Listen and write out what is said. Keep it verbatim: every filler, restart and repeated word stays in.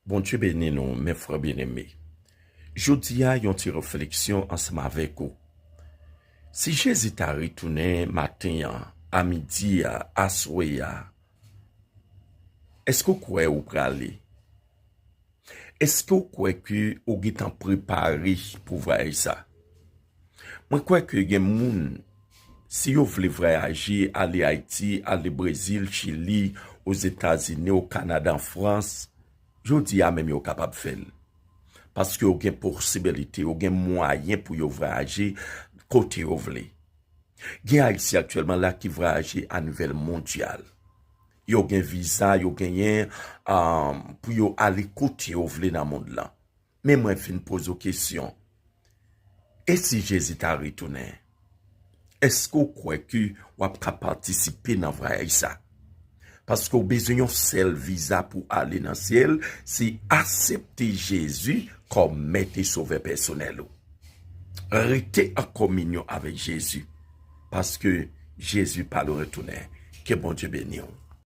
Bondye beni nou, men frè byeneme. Jodi a, yon ti refleksyon ansanm avèk ou. Si Jezi ta retounen maten an, a midi a, aswè a, èske w kwè ou prale? Èske w kwè ke ou gentan prepare pou vwayaj sa? Mwen kwè ke gen moun, si yo vle vwayaje, ale Ayiti, ale Brezil, Chili, Ozetazini, o Kanada, an Frans, jodi a menm yo kapab fè l. Paske yo gen posibilite, yo gen mwayen pou yo vwayaje kote yo vle. Gen Ayisyen aktyèlman la ki vwayaje a nivel mondyal. Yo gen viza, yo genyen, um, pou yo ale kote yo vle nan mond lan. Men mwen vin poze w kesyon. E si Jezi ta retounen? Èske w kwè ke w ap ka patisipe nan vwayaj sa? Paske w bezwen yon sèl viza pou ale nan syèl, se aksepte Jezi kòm Mèt e Sovè pèsonèl ou. Rete an kominyon avèk Jezi, paske Jezi pral retounen. Ke Bondye beni w.